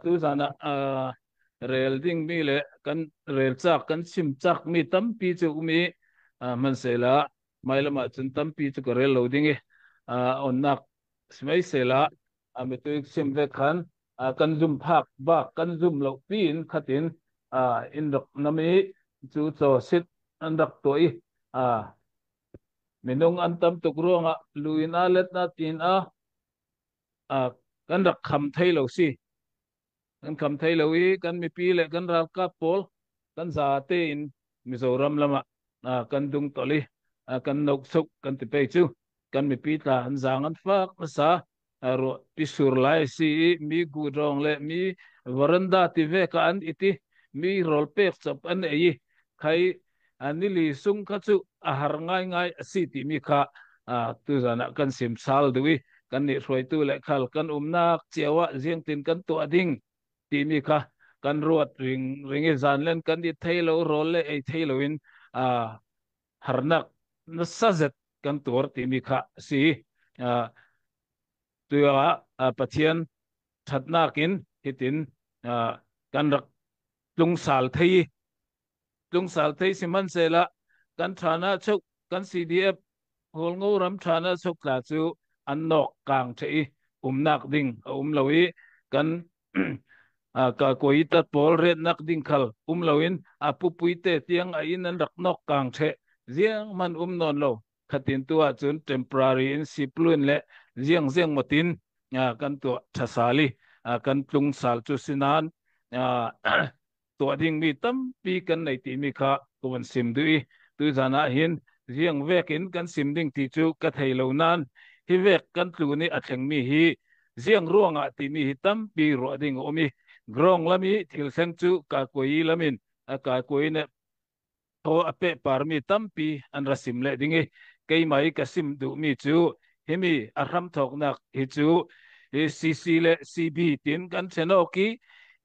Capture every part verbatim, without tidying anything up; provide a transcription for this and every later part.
Tu zana, a, rel ding mi le kan rel chak, kan sim chak mi tampi chu um i, a, hmansela mailamah chun tampi chu ka rel lo ding i, a, onnak smaisela, a, mi tu sim vek khan, a, kan zum phak bak, kan zum lo pi in khatin, a, in rak nam i chu chaw sit an rak tuah i, a, minung an tam tuk ruangah luin a letna tin a, a, kan rak kham thei lo si. Kan kham thei lo i, kan mipi le kan ralkap pawl kan zate in Mizoram lamah, a, kan dung tolh i, a, kan nok sok kan ti pei chu. Kan mipi tla an zang an fak nasa, a, ruah pi sur lai si i, mi gudawng le mi veranda ti vek ah an i ti, mi rawl pek chawp an ei i, khai, a, ni li sung kha chu a har ngaingai a si ti mi kha, a, tu zana kan sim sal duh i, kan nih hruaitu le khal kan umnak ciau ah ziangtin kan tuah ding ti mi kha kan ruat ring ring i, zan len kan i thei lo, rawl le ei thei lo in, a, harnak nasa zet kan tuar ti mi kha si. A, tu ah, a, Pathian thatnak in hitin, a, kan rak tlungsal thei i, tlungsal thei si hmansela kan thana chok, kan C D F Hualngo ram thana chok tla chu an nawk kang thei i, umnak ding a um lo i, kan, a, ka koi tat pawl retnak ding khal um lo in, a pupuite tiang a in an rak nawk kang thei, ziang man um nawn lo. Khatin tu ah chun temporary in sipluin le ziang ziang matin, a, kan tuah thasal i, a, kan tlungsal chu sinan, a, tuah ding mi tampi kan nei ti mi kha ka van sim duh i, tu zana hin ziang vekin kan sim ding ti chu ka thei lo nan, hi vek kan tlun i a thleng mi hi ziang ruangah ti mi hi tampi ruah ding a um i, grawng lam i thil thleng chu ka koi i lam in, a, ka koi ne thaw a pehpar mi tampi an ra sim leh ding i, keimah i ka sim duh mi chu himi a hramthawknak hi chu, hi C C le C B tin kan ṭhen awk i,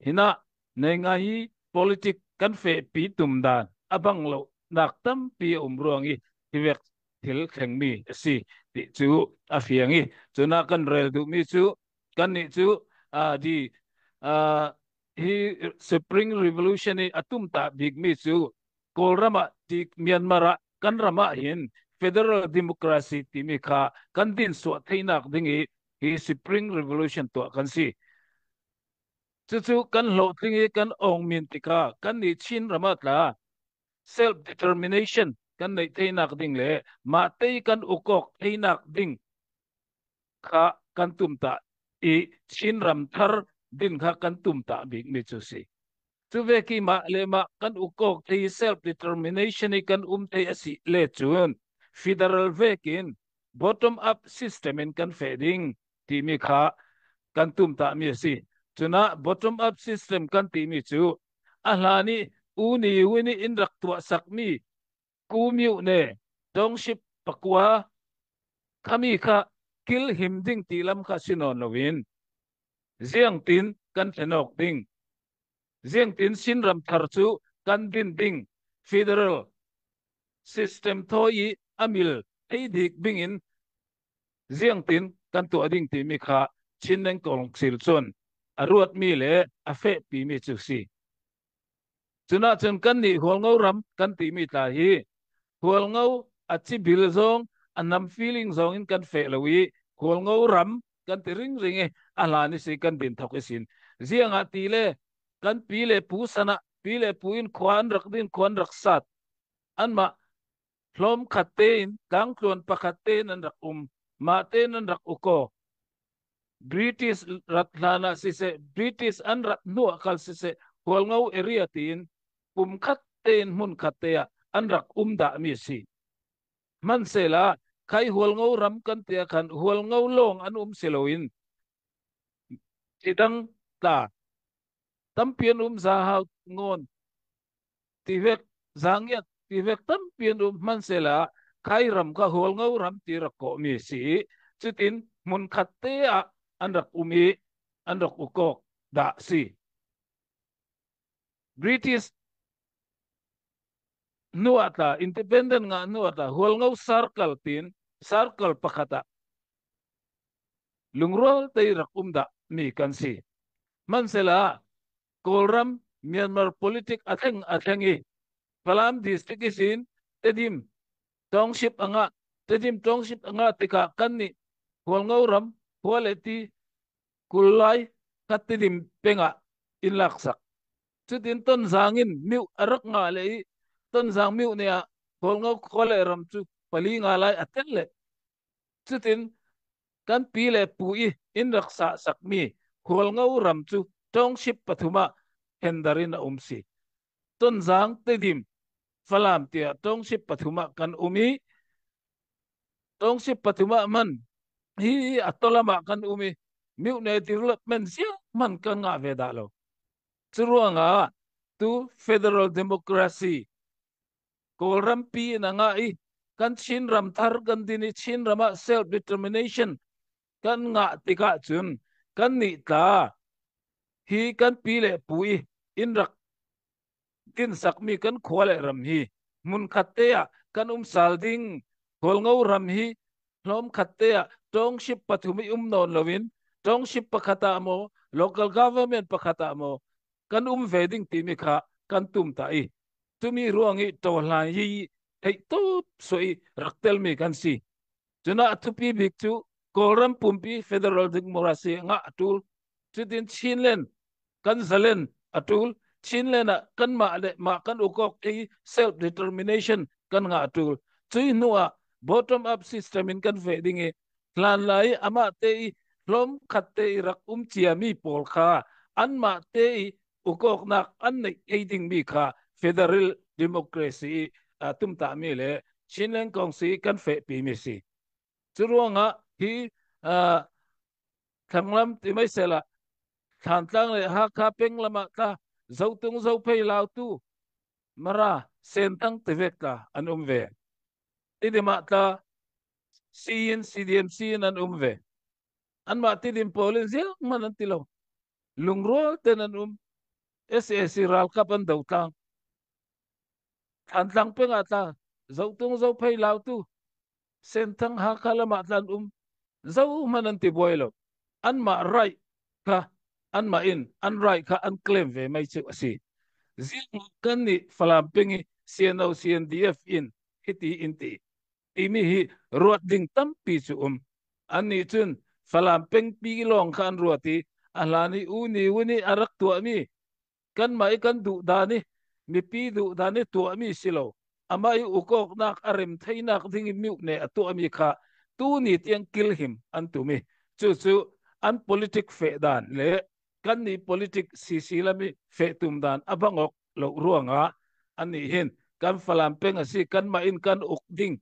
hinah neingai i politic kan fehpi tum dan a bang lohnak tampi a um ruang i, hi vek thil thleng mi a si ti chu a fiang i, cunah kan rel duh mi chu kan nih chu, a, di, a, hi Spring Revolution i a tumtah bik mi chu Kawlram ah ti Myanmar ah kan ram ah hin federal democracy ti mi kha kan din suah theinak ding i hi Spring Revolution tuah kan si. Cucu kan hlawhtling i kan awng min ti kha kan nih Chin ram ah tla self determination kan neih theinak ding le mahte i kan uk awk theinak ding kha kan tumtah i, Chin ram thar din kha kan tumtah bik mi cu si. Cu vek i mah le mah kan uk awk thei i self determination i kan um thei a si le cun federal vekin bottom up system in kan feh ding ti mi kha kan tumtah mi a si. Cunah bottom up system kan ti mi cu a hlan i u ni u ni in rak tuahsak mi Kumyuh ne, township pakua khami kha kilhim ding ti lam kha si nawn loin, ziangtin kan thlen awk ding, ziangtin Chin ram thar cu kan din ding, federal system thawi i a mil thei dik bingin ziangtin kan tuah ding ti mi kha Chin Neng Council cun a ruatmi le a fehpi mi cu si. Cunah cun kannih Hualngo ram kan timi tla hi Hualngo a cibil zong, a nam feeling zong in kan feh lo i, Hualngo ram kan ti ringring i, a hlan i si kan din thok i sin. Ziangahtile kan pi le pu sanah, pi le pu in khua an rak din, khua an rak sat. Anmah hlawm khat tein, tangtluan pakhat tein an rak um, mahte in an rak uk aw. British rat hlanah siseh, British an rat hnuah khal siseh, Hualngo area tiin pum khat tein hmun khat te ah an rak um dahmi a si. Hmansehla khai Hualngo ram kan ti ah khan Hualngo lawng an um si loin, cidang tla tampi an um, Zahau ngawn ti vek, Zangiat ti vek tampi an um. Hmansehla khai ram kha Hualngo ram ti rak kawhmi a si i, cutin hmun khat te ah an rak um i an rak uk awk dah a si. British hnuah tla, independent ngah hnuah tla, Hualngo circle tiin circle pakhat ah lungrual te i rak um dahmi kan si. Hmansela Kawlram Myanmar politic a thleng a thleng i, Falam district ihsin Tedim township a ngah, Tedim township a ngah tikah kannih Hualngo ram khua le ti kul lai kha Tedim pengah in laksak. Cutin Tonzang in miuh a rak ngah le i, Tonzang miuh ne ah Hualngo khua le ram cu pali nga lai a tel le. Cutin kan pi le pu i in rak sahsak mi Hualngo ram cu township pathum ah hender in a um si. Tonzang, Tedim, Falam tiah township pathum ah kan um i, township pathum ah man hi a tolam ah kan um i, miuh ne development ziang man kan ngah ve dah lo. Curuangah tu federal democracy Kawlrampi in a ngah i, kan Chin ram thar kan din i, Chin ram ah self determination kan ngah tikah cun kannih tla hi kan pi le pu i in rak dinsak mi kan khua le ram hi hmun khat te ah kan um sal ding. Hualngo ram hi hlawm khat te ah township pathum i um nawn loin, township pakhat ah maw, local government pakhat ah maw, kan um ve ding timi kha kan tum ta i, tumi ruang i tawhlan hi theih tawp suah i rak telmi kan si. Cunah a thupi bik cu Kawlram pumpi federal democracy a ngah a ṭul. Cutin Chinland kan zalen a ṭul. Chinland ah kanmah le mah kan ukawk i self determination kan ngah a ṭul. Cui hnuah bottom up system in kan feh ding i, hlanlai i amahte i hlawm khatte i rak um ciami pawl kha anmahte i ukawknak an neih thei dingmi kha federal democracy i, aa, tumtahmi le Chinland Council i kan fehpimi si. Curuangah hi, aa, thlanglam ti maisela, Thantlang le Hakha peng lamah tla, Zotung, Zophei, Lautu, Mara, Senthang tivek tla an um ve. Tedim ah tla, C in, C D M C in an um ve. Anmah Tedim pawl in ziang man an ti lo. Lungrual ten an um. S A C ralkap an do tlang. Thantlang peng ah tla, Zotung, Zophei, Lautu, Senthang, Hakha lamah tla an um. Zo hman an ti buai lo. Anmah right kha, anmah in an right kha an claim ve mai cu a si. Ziang kannih Falam peng i C N O, C N D F in hiti in ti, timi hi ruat ding tampi cu um. Annih cun Falam pengpi lawng kha an ruat i, a hlan i uni uni a rak tuahmi, kanmah i kan duhdan i, mipi duhdan i tuahmi si lo, amah i ukawknak a rem theinak ding i miuh ne a tuahmi kha tuni tiang kilhim an tum i, cucu an politic fehdan le kannih politic C C lam i feh tum dan a bang awk lo ruangah annih hin kan Falam peng a si, kanmah in kan uk ding,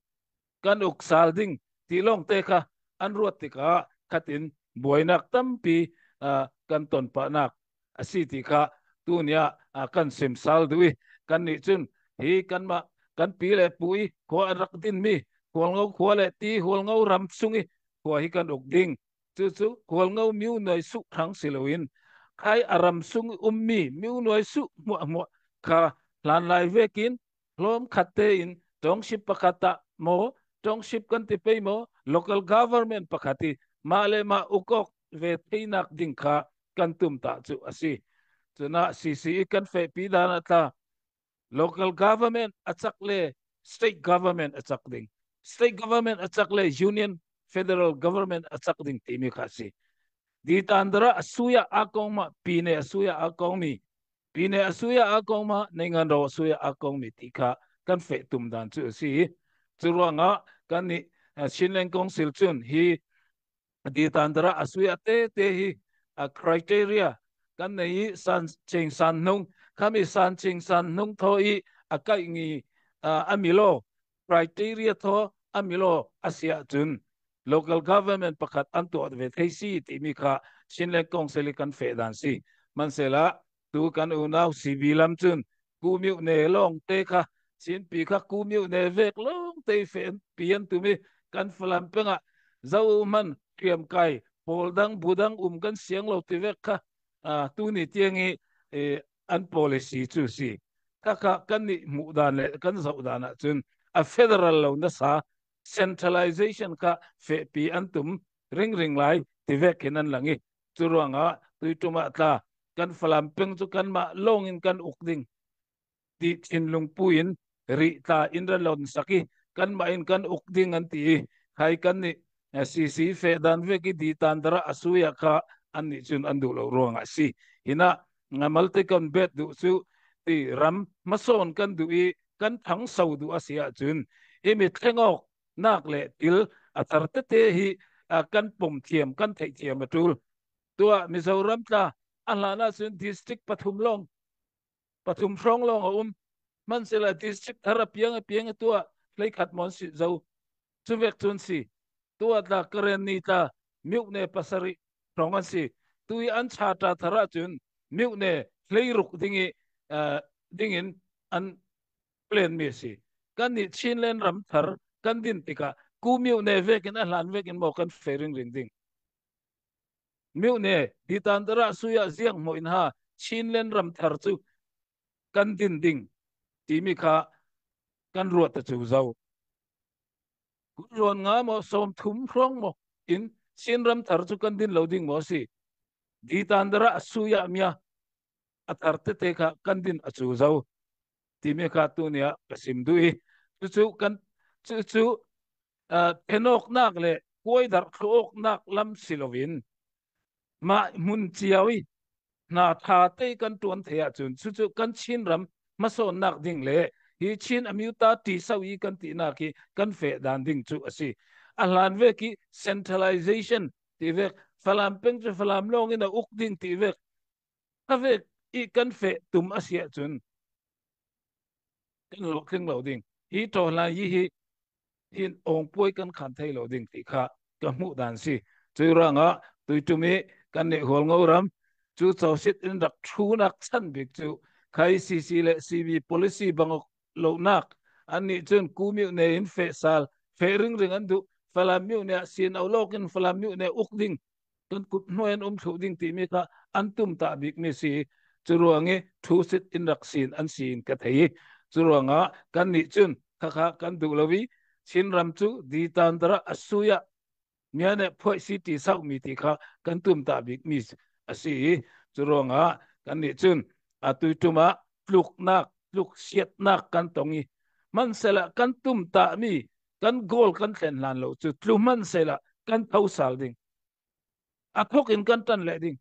kan uk sal ding ti lawngte kha an ruat tikah khatin buainak tampi, aa, kan ton pahnak a si ti kha tuni ah, aa, kan sim sal duh i, kannih cun hi kanmah kan pi le pu i khua a rak dinmi Hualngo khua le ti Hualngo ram sung i khua hi kan uk ding. Cucu Hualngo miunuai suh hrang si loin khai a ram sung i ummi miunuai suh hmuahhmuah kha hlanlai vekin hlawm khat tein township pakhat ah maw, township kan ti pei maw, local government pakhat i mah le mah ukawk ve theinak ding kha kan tumtah cu a si. Cunah C C i kan fehpi dan ah tla, local government a cak le state government a cak ding, state government a cak le union federal government a cak ding timi kha a si. Ditandara a suya a kongmah, pine a suya a kongmi, pine a suya a kongmah, neinganro a suya a kongmi ti kha kan feh tum dan cu a si. Curuangah kannih, eh, Chinland Council cun hi ditandara a suya tete hi a criteria kan nei i san ching san hnung, khami san ching san hnung thaw i a kaih ngi, a, a milaw criteria thaw a milaw a si ahcun local government pakhat an tuah ve thei si timi kha Chinland Council i kan feh dan si. Mansela tu kan unau C B lam cun Kumiuh ne lawngte kha, Chinpi kha Kumiuh ne vek lawngte i feh an, pi an tum i kan Falam pengah zohman hriamkai pawl dang bu dang um kan siang lo ti vek kha, aa, tuni tiang i, e, an policy cu si. Kha kha kannih hmuh dan le kan zoh dan ahcun a federal lo nasa centralization kha fehpi an tum ringring lai ti vek hin an lang i, curuangah tuiṭum ah tla kan Falam peng cu kanmah lawngin kan uk ding ti thinlungpui in rih ta in ra lonsak i, kanmah in kan uk ding an ti i, khai kan nih, eh, C C feh dan vek i Ditandara a sui ah kha an nih cun an duh lo ruangah a si. Hinah, eh, malte kan bet duh cu ti ram hmasawn kan duh i kan thangso duh a si ahcun himi thleng awk nak le til a thar tete hi, ah, kan pom thiam, kan theih thiam a ṭul. Tuah Mizoram tla a hlan ahcun district pathum lawng, pathum hrawng lawng a um. Hmansehla district thar a piang a piang a tuah hleikhat maw an si zo. Cuvek cun si. Tuah tla Karenni tla myone pasarih hrawng an si. Tui an chata thar ahcun myone hleiruk ding i, ah, dingin an plan mi a si. Kan nih Chinland ram thar kan din tikah ku myone vekin a hlan vekin maw kan feh ringring ding? Myone, Ditandara sui ah ziang hmawh in ha Chinland ram thar cu kan din ding timi kha kan ruat a cu zo. Kut ruan nga maw, sawmthum hrawng maw in Chin ram thar cu kan din lo ding maw si? Ditandara sui ah mia a thar tete kha kan din a cu zo timi kha tuni ah ka sim duh i, cucu kan, cucu, ah, phenawknak le kuaidarh thluahawknak lam si loin mah hmun cio i hna ṭha te kan ṭuan thei ahcun cucu kan Chin ram hmasawnnak ding le hi Chin amyotha ṭiso i kan tinak hi kan feh dan ding cu a si. A hlan vek i centralization ti vek, Falam peng cu Falam lawng in a uk ding ti vek, kha vek i kan feh tum a si ahcun kan lawhtling lo ding. Hi ṭawhlan yi hi hin awngpuai kan khan thei lo ding ti kha ka hmuh dan si. Cuih ruangah tuiṭum i kan nih Hualngo ram cu cosit in rak ṭhunak chan bik cu kha i C C le C B policy bang awk lonak an nih cun ku myone in feh sal, feh ringring an duh. Falam myone ah sin auh lawk in Falam myone uk ding, kan kut hnuai an um thluh ding timi kha an tumtah bikmi si. Curuang i ṭhusit in rak sin an si in ka thei i, curuangah kan nih cun khakha kan duh lo i, Chin ram cu Ditandara a sui ah myone phuaih si ṭi sauhmi ti kha kan tumtah bikmi a si i, curuangah kan nih cun a tuiṭum ah tluknak, tluksiatnak kan tong i, hmansehla kan tumtahmi kan goal kan thlen hlan lo cu tlu hmansehla kan tho sal ding. A thawk in kan ṭan leh ding.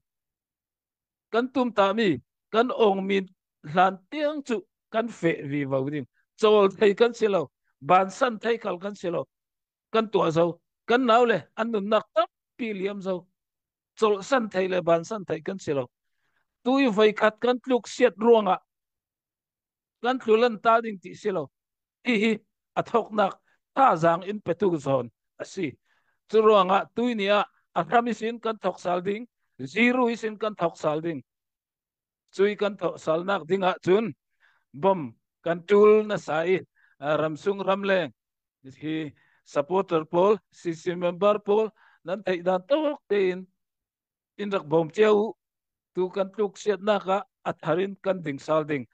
Kan tumtahmi kan awngmi hlan tiang cu kan feh vivo ding. Cawl thei kan si lo, bansan thei khal kan si lo. Kan tuah zo, kan nau le an nunnak tampi liam zo. Cawlhsan thei le bansan thei kan si lo. Tui voikhat kan tluksiat ruangah kan tlulan ta ding ti si lo. Hihi a thawknak thazaang in petu zawn a si. Curuangah tuini ah a hram ihsin kan thawksal ding, ziru ihsin kan thawksal ding. Cui kan thawhsalnak dingah cun bom kan ṭul nasa i, a, ramsung ramleng hi supporter pawl, C C member pawl nan theih dan tawk tein in rak bawm cio uh. Tu kan tluksiatnak ah a thar in kan ding sal ding.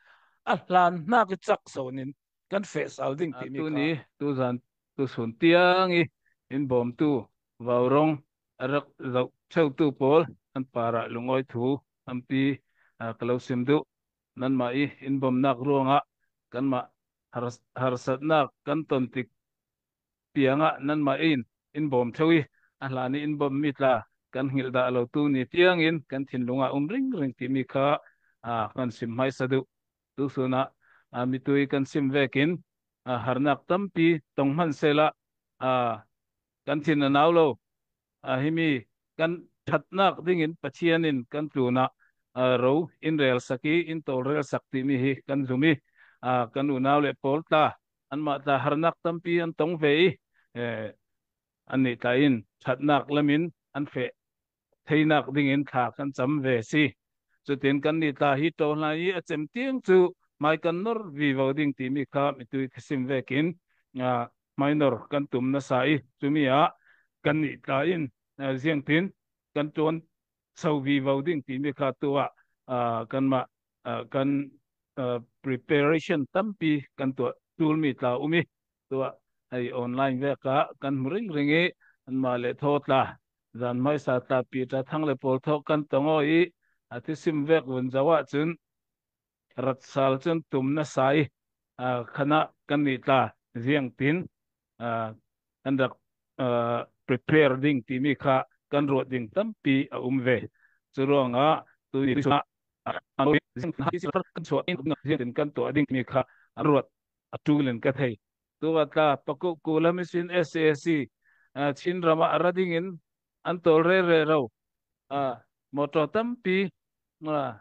A hlan hnak i cak sawn in kan feh sal ding timi tuni kha tuzan tusun tiang i in bawmtu vaurong a rak zoh cheutu pawl an parah lungawi thu tampi, a, ka lo sim duh. Nanmah i in bawmnak ruangah kanmah har-, harsatnak kan ton tik piangah nanmah in in bawm ṭheu i a hlan i in bawmmi tla kan hngilh dah lo tuni tiangin kan thinlung ah um ringring timi kha, a, kan sim hmaisa duh. Tusun ah, a, mitui kan sim vekin, a, harnak tampi tong hmansehla, a, kan thin a nau lo. A, himi kan ṭhatnak dingin Pathian in kan tlunah, a, ro in relsak i in tawlrelsak timi hi kan zum i, a, kan unau le pawl tla anmah tla harnak tampi an tong ve i, eh, annih tla in ṭhatnak lamin an feh theinak dingin thla kan cam ve a si. Cutin kannih tla hi ṭawhlan i a cem tiang cu hmai kan nor vivo ding timi kha mitui ka sim vekin, a, hmai nor kan tum nasa i, cumi ah kannih tla in, a, ziangtin kan ṭuan so vivo ding timi kha tu ah, a, kanmah, a, kan, a, preparation tampi kan tuah ṭulmi tla um i, tuah hei online vek ah kan hmu ringring i, anmah le thaw tla, zan hmaisa tla Peter Thang le pawl thaw kan tong aw i, a thusim vek vun zoh ah cun ratsal cun tum nasa i, aa, khanah kan nih tla ziangtin, aa, kan rak, aa, prepare ding timi kha kan ruat ding tampi a um ve. Curuangah tuni ah, aa, ziangtin kan chuah in, ziangtin kan tuah ding timi kha a ruat a ṭul in ka thei. Tuah tla pakuh ku lam ihsin S A C, aa, Chin ramah a ra dingin an tawl rero. Aa, motor tampi, aa,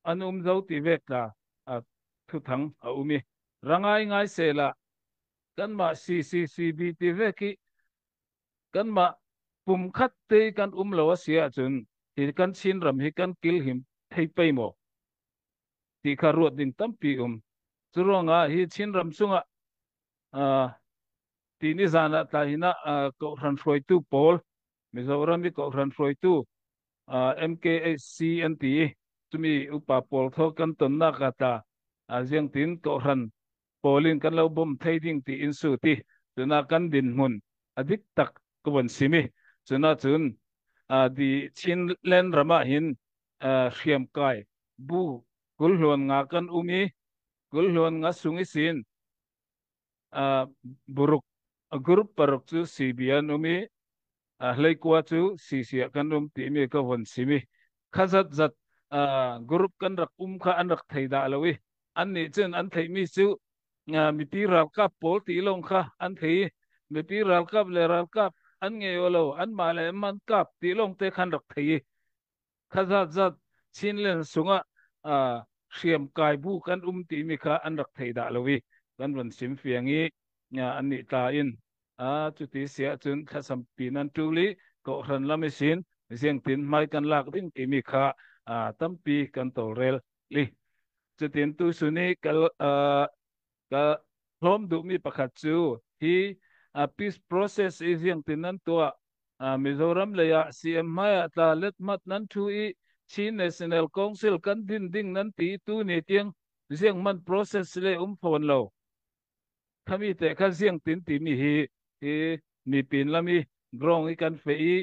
an um zo ti vek tla, aa, thuthang a um i, ra ngaingai sehla kanmah C C C B ti vek hi kanmah pumkhat te kan um lo a si ahcun hi kan Chin ram hi kan kilhim thei pei maw ti kha ruat ding tampi um. Curuangah hi Chin ram sungah, aa, tini zan ah tla hin ah, aa, Kohhran hruaitu pawl, Mizoram i Kohhran hruaitu, aa, M K H C an ti i, cumi upa pawl thaw kan tonnak ah tla, aa, ziangtin Kohhran pawl in kan lo bawm thei ding tiin sut i, cunah kan dinhmun a dik tak ka vun sim i, cunah cun, aa, di Chinland ram ah hin, aa, hriamkai bu kul hluan nga kan um i, kul hluan nga sung ihsin, aa, buruk, aa, group paruk cu C B an um i, aa, hleikua cu C C ah kan um timi ka vun sim i, kha zat zat, aa, group kan rak um kha an rak thei dah lo i, annih cun an theihmi cu, aa, mipi ralkap pawl ti lawng kha an thei i, mipi ralkap le ralkap an ngei aw lo, anmah le an man kap ti lawngte khan rak thei i, kha zat zat Chinland sungah, aa, hriamkai bu kan um timi kha an rak thei dah lo i, kan vun sim fiang i, aa, annih tla in, aa, cuti si ahcun thlasampi nan ṭul i, Kohhran lam ihsin ziangtin hmai kan lak ding timi kha, aa, tampi kan tawlrel i. Cutin tusun i kal, aa, ka hlawm duhmi pakhat cu hi, aa, peace process i ziangtin nan tuah, aa, Mizoram lei ah C M hmai ah tla let hmat nan ṭhu i, Chin National Council kan din ding nan ti i, tuni tiang zianghman process le um fawn lo. Khami te kha ziangtin timi hi, hi mipin lam i grong i kan feh i,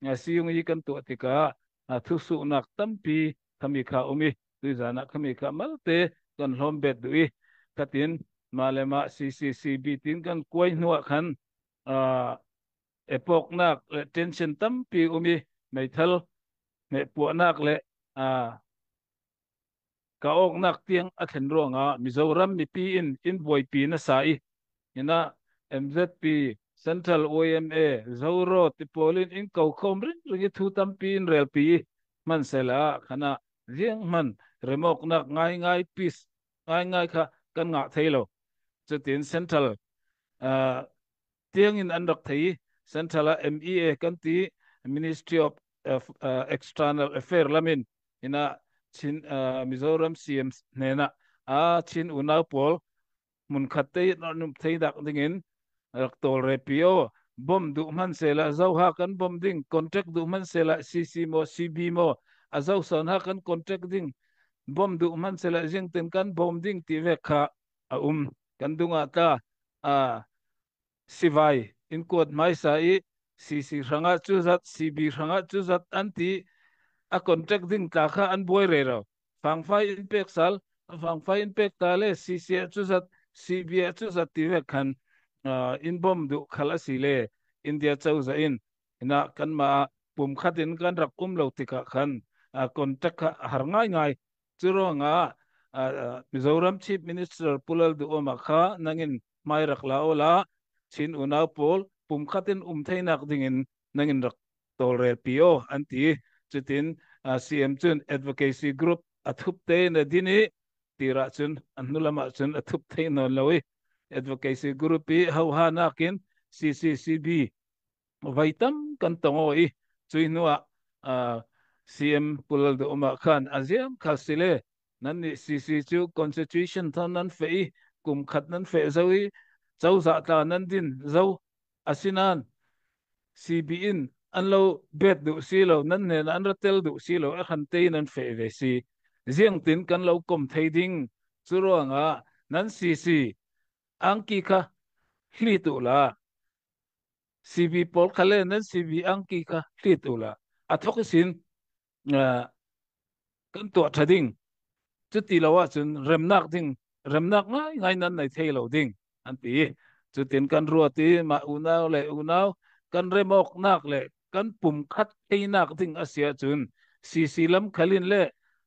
aa, siung i kan tuah tikah, aa, thusuhnak tampi khami kha um i, tuizan ah khami kha malte kan hlawm bet duh i, khatin mah le mah C C C B tin kan kuai hnuah khan, aa, epawknak le tension tampi um i, meithal hmehpuahnak le, aa, ka awknak tiang a thlen ruangah Mizoram mipi in in buaipi nasa i, hinah M Z P, Central Y M A, Zoro ti pawl in in ko khawm ringring i, thu tampi in relpi i, hmansehla khanah zianghman remawknak ngaingai, peace ngaingai kha kan ngah thei lo. Cutin Central, aa, tiangin an rak thei i, Central ah M E A kan ti, Ministry of, aa, aa, External Affair lam in, hinah Chin, aa, Mizoram C M hnenah, aa, Chin unau pawl hmunkhat te in an um theinak dingin rak tawlrelpi aw. Bawm duh hmansehla Zoha kan bawm ding, contract duh hmansehla C C maw, C B maw, a Zo sawn ha kan contract ding, bawm duh hmansehla ziangtin kan bawm ding ti vek kha a um. Kan dungah tla, aa, sivai in kuat hmaisa i, C C hrangah cuzat, C B hrangah cuzat an ti, a contract ding tla kha an buai rero. Fangfai in pek sal, fangfai in pek ta le C C ah cuzat, C B ah cuzat ti vek khan, aa, in bawm duh khal a si le India cozah in, hinah kanmah ah pumkhat in kan rak um lo tikah khan, aa, contract kha a har ngaingai. Curuangah, aa, aa, Mizoram Chief Minister Pu Lalduhoma kha nangin hmai rak la awla, Chin unau pawl pumkhat in um theinak dingin nangin rak tawlrelpi aw, an ti. Cutin, aa, C M cun advocacy group a thup tein a din i, tirah cun a hnulam ah cun a thup thei nawn lo i, advocacy group i hoha nakin C C C B vai tam kan tong aw i, cui hnuah, aa, C M Pu Lalduhoma khan a ziam khal si le, nannih C C cu constitution thawn nan feh i, kum khat nan feh zo i, cozah tla nan din zo, asinain C B in an lo bet duh si lo, nan hnenah an ra tel duh si lo, a hran tein nan feh ve si. Ziangtin kan lo kom thei ding? Curuangah nan C C angki kha hlit uhla, C B pawl kha le nan C B angki kha hlit uhla, a thawk ihsin, ah, kan tuah ṭha ding. Cuti lo ahcun remnak ding, remnak ngaingai nan nei thei lo ding an ti. Cutin kan ruat i mah unau le unau kan remawknak le kan pumkhat theinak ding a si ahcun C C lam khalin le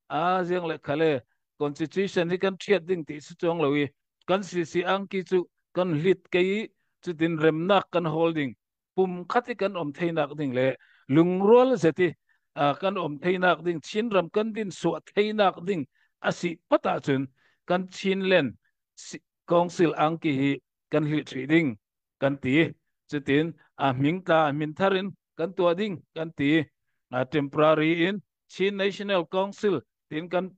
a ziang le khale constitution hi kan ṭhiat ding ti si cuang lo i kan C C angki cu kan hlit kei i cutin remnak kan hawl ding, pumkhat i kan om theinak ding le lungrual zet i, aa, kan om theinak ding, Chinram kan din suah theinak ding a si phot ahcun kan Chinland si-, Council angki hi kan hlih hrih ding kan ti. Cutin, aa, hming tla, hmin thar in kan tuah ding kan ti. Aa, temporary in Chin National Council tin kan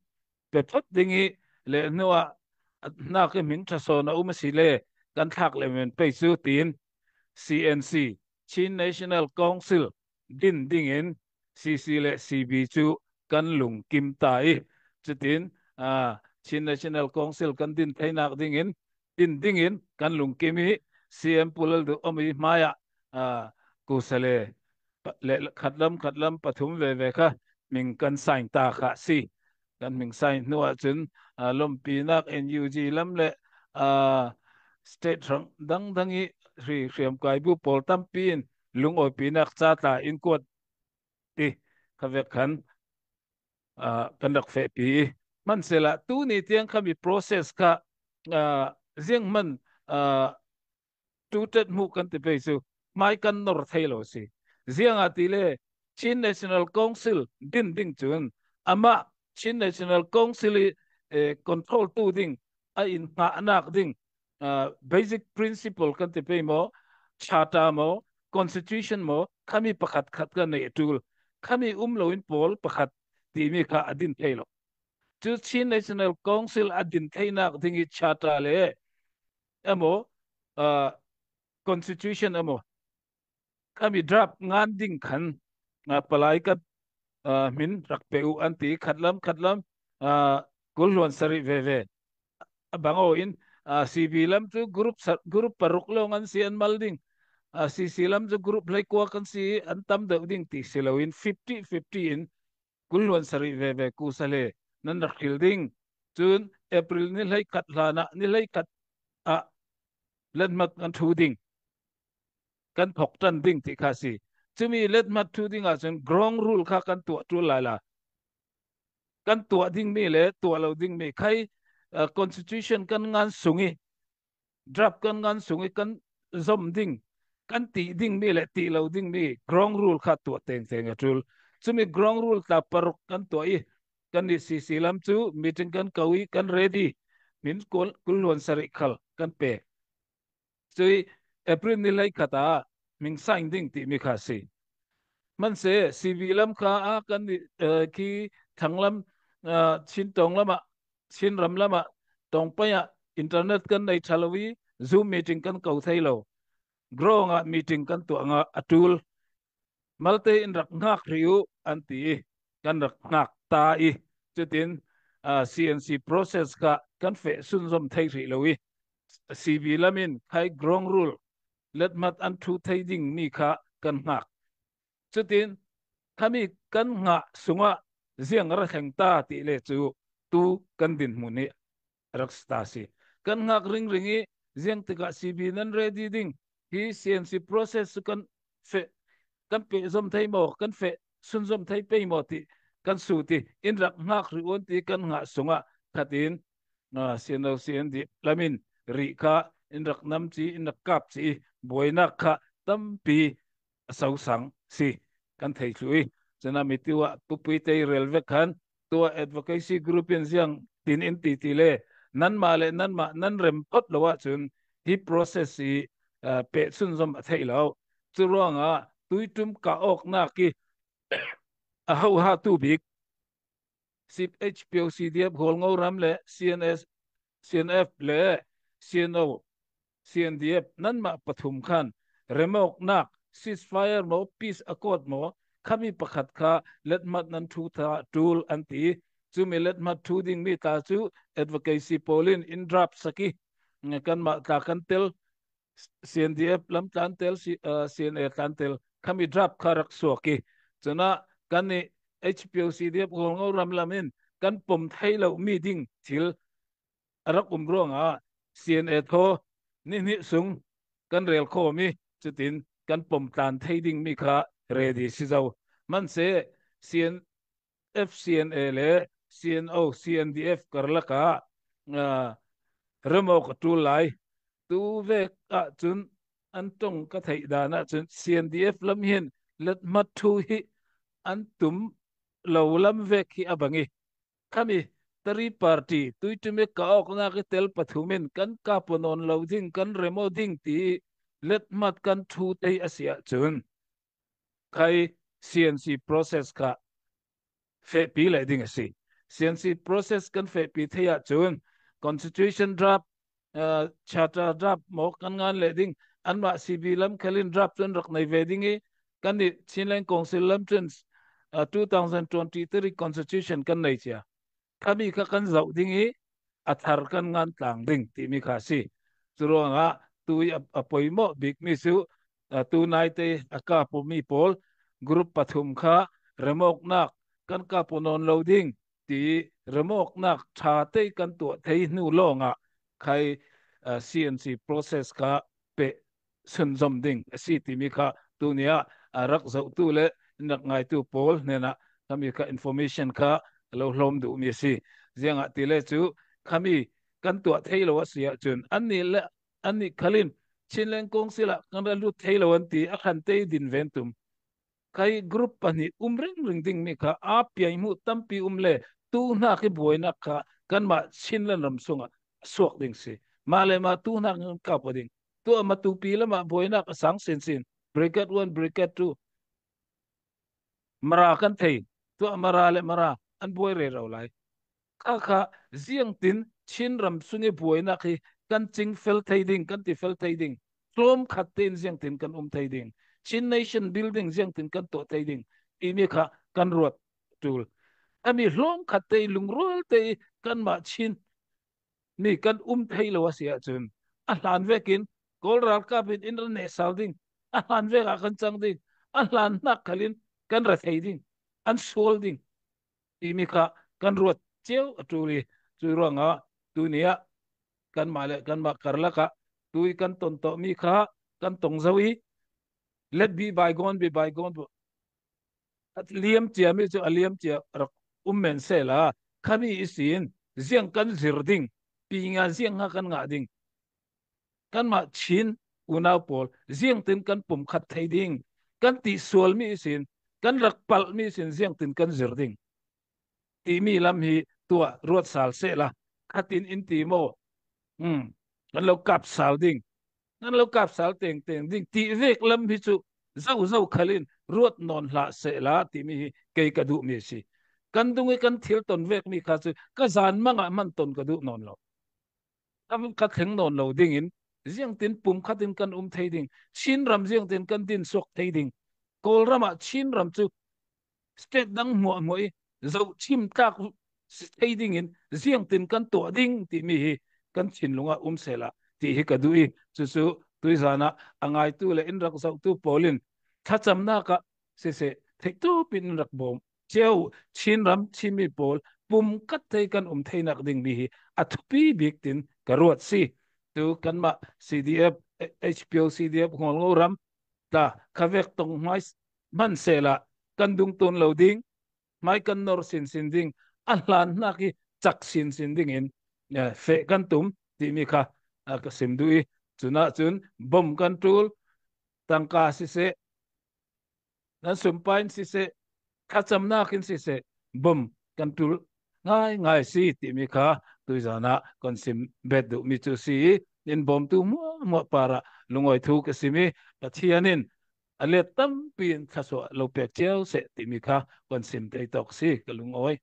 pe phot ding i le hnuah hnak i hming ṭha sawn a um a si le kan thlak le men pei cu tiin C N C, Chin National Council din dingin C C le C B cu kan lungkim ta i cutin, aa, Chin National Council kan din theinak dingin din dingin kan lungkim i C M Pu Lalduhawm i hmaiah, aa, kusa le pa-, le khatlam khatlam pathum veve kha hming kan sign ta kha si. Kan hming sign hnu ahcun, aa, lawmpinak N U G lam le, aa, state hrang dangdang i hri hriamkai bu pawl tampi in lungawipinak ca tla in kuat ti kha vek khan, aa, kan rak fehpi i hmansehla tuni tiang khami process kha, aa, zianghman, aa, tutet hmuh kan ti pei cu hmai kan nor thei lo a si. Ziangahtile Chin National Council din ding cun amah Chin National Council i, eh, control tu ding a in hngahnak ding, ah, basic principle kan ti pei maw, charter maw, constitution maw, khami pakhat khat kan nei a ṭul. Khami um loin pawl pakhat timi kha a din thei lo. Cu Chin National Council a din theinak ding i charter le emaw, aa, constitution emaw, khami draft ngan ding khan, aa, palai kan, aa, hmin rak pe uh an ti khatlam khatlam, aa, kul hluan sarih veve. A bang aw in, aa, C B lam cu group sa-, group paruk lawng an si an mal ding. Aa, C C lam cu group hleikua kan si an tam deuh ding ti si loin fifty fifty in kul hluan sarih veve kusa le nan rak hril ding. Cun April ni hleikhat hlanah ni hleikhat ah lethmat kan ṭhu ding, kan thawkṭan ding ti kha si. Cumi lethmat ṭhu ding ahcun ground rule kha kan tuah ṭul lai la. Kan tuah dingmi le tuah lo dingmi khai, ah, constitution kan ngan sung i draft kan ngan sung i kan zom ding, kan tih dingmi le tih lo dingmi ground rule kha tuah tengteng a ṭul. Cumi ground rule tla paruk kan tuah i kan nih C C lam cu meeting kan ko i kan ready. Min kul, kul hluan sarih khal kan pe. Cui April ni hleikhat ah hming sign ding timi kha si. Hmanse C B lam kha a kan nih, eh, khi thanglam, eh, Chin tawng lamah Chinram lamah tawngpai ah internet kan nei ṭha lo i Zoom meeting kan ko thei lo. Ground ah meeting kan tuah ngah a ṭul. Malte in rak hngak rih uh an ti i kan rak hngak ta i cutin, aa, C N C process kha kan feh sunzom thei rih lo i C B lam in khai ground rule lethmat an ṭhu thei dingmi kha kan hngak. Cutin khami kan hngah sungah ziang a ra thleng ta ti le cu tu kan dinhmun hi a rak si ta si. Kan hngak ringring i ziang tikah C B nan ready ding hi C N C process cu kan feh, kan peh zom thei maw, kan feh sunzom thei pei maw ti kan sut i in rak hngak rih un ti kan hngah sungah khat in, aa, C N O, C N D F lam in rih kha in rak nam ci, in rak kap ci i buainak kha tampi a sosang si kan thei thluh i, cun a mi tu ah pupui te i rel vek khan tua advocacy group in ziang tin in ti ti le nanmah le nanmah nan rem phot lo ahcun hi process i, aa, peh sunzom a theih lo. Cu ruangah tuiṭum kah awknak i a hohatu bik C H P O C D F Hualngo ram le C N S, C N F le C N O, C N D F nanmah pathum khan remawknak ceasefire maw, peace accord maw, khami pakhat kha lethmat nan ṭhu ta ṭul an ti. Cumi lethmat ṭhu dingmi tla cu advocacy pawl in in draft sak i kanmah tla kan tel. C N D F lam tlantel, C-, uh, C N A tlantel khami draft kha rak suak i. Cunah kan nih H P O C D F Hualngo ram lam in kan pom thei lo mi ding thil a rak um ruangah C N A thaw nihnih sung kan rel khawm i, cutin kan pom tlan thei ding mi kha ready si zo. Manse C N F C N A le C N O C N D F karlakah, ah, remawk a ṭul lai. Tu vek ah cun an ṭong ka theih dan ah cun C N D F lam hin let hmat thu hi an tum lo lam vek hi a bang i, khami tari party tuiṭum i ka awknak i tel pathum in kan kap aw nawn lo ding, kan rem aw ding ti let hmat kan thu tei a si ahcun khai C N C process kha fehpi leh ding a si. C N C process kan fehpi thei ahcun constitution draft, uh, charter draft maw kan ngan leh ding, anmah C B lam khalin draft cun rak nei ve ding i, kan nih Chinland Council lam cun, uh, two thousand twenty-three constitution kan nei cia. Khami kha kan zoh ding i a thar kan ngan tlang ding timi kha a si. Curuangah tu i a, a poimawh bikmi cu, a, tu naite a kap awmi pawl group pathum kha remawknak kan kap aw nawn lo ding ti remawknak ṭha te kan tuah thei hnu lawngah khai, a, C N C process kha peh sunzom ding a si timi kha tuni ah a rak zohtu le rak ngaitu pawl hnenah khami kha information kha a lo hlawm duhmi a si. Ziangahtile cu khami kan tuah thei lo a si ahcun annih le annih khalin Chinland Council ah kan ra lut thei lo an ti a hlan te din ventum. Khai group pahnih um ringring dingmi kha aa piai hmuh tampi um le tu hnak i buainak kha kanmah Chinland ram sungah a suak ding si. Mah le mah tu hnak in kan kap aw ding. Tuah matupi lamah buainak a sang sinsin. Brigade one, Brigade two. Mara kan thei. Tuah Mara le Mara an buai rero lai. Kha kha ziangtin Chin ram sung i buainak hi kan cing fel thei ding, kan ti fel thei ding. Hlawm khat tein ziangtin kan um thei ding. Chin Nation Building ziangtin kan tuah thei ding. Timi kha kan ruat ṭul. Khami hlawm khat te i lungrual te i kanmah Chin mi kan um thei lo a si ahcun a hlan vekin Kawl ralkap in in ra neh sal ding, a hlan vek ah kan cang ding, a hlan hnak khalin kan ra thei ding, an sual ding timi kha kan ruat cio a ṭul i, cu ruangah tuni ah kanmah le kanmah karlak ah tu i kan ton tawh mi kha kan tong zo i, let be bygone be bygone. A liam ciami cu a liam cia rak um men sehla, khami ihsin ziang kan zir ding, pinga ziang hnga kan ngah ding, kanmah Chin unau pawl ziangtin kan pumkhat thei ding, kan tihsualmi ihsin, kan rak palhmi ihsin ziangtin kan zir ding timi lam hi tuah ruat sal sehla, khatin in ti maw? Hmm. Kan lo kap sal ding, kan lo kap sal tengteng ding ti vek lam hi cu zozo khalin ruat nawn hlah sehla timi hi kei ka duhmi a si. Kan dung i kan thil ton vekmi kha cu ka zan mangah hman ton ka duh nawn lo. Ka, ka thleng nawn lo dingin ziangtin pumkhat in kan um thei ding, Chin ram ziangtin kan din suak thei ding, Kawlram ah Chin ram cu state dang hmuahhmuah i zohchim tlak si thei dingin ziangtin kan tuah ding timi hi kan thinlung ah um sehla ti hi ka duh i, cucu tuizan ah a ngaitu le in rak zohtu pawl in thlacamnak ah siseh, theihtup in in rak bawm cio, Chin ram Chinmi pawl pumkhat thei kan um theinak dingmi hi a thupi bik tin ka ruat si. Tu kanmah C D F, H P O C D F Hualngo ram tla kha vek tong hmai hman sehla kan dungtun lo ding, hmai kan nor sinsin ding, a hlan hnak i cak sinsin dingin, eh, feh kan tum timi kha, ah, ka sim duh i, cunah cun bom kan ṭul, tangka siseh, nan sumpai in siseh, thlacamnak in siseh, bom kan ṭul ngaingai si timi kha tuizan ah kan sim bet duhmi cu si i, in bawmtu hmuahhmuah parah lungawi thu ka sim i, Pathian in a let tampi in thluasuah lo pek cio seh timi kha kan sim tei tawk si ka lungawi.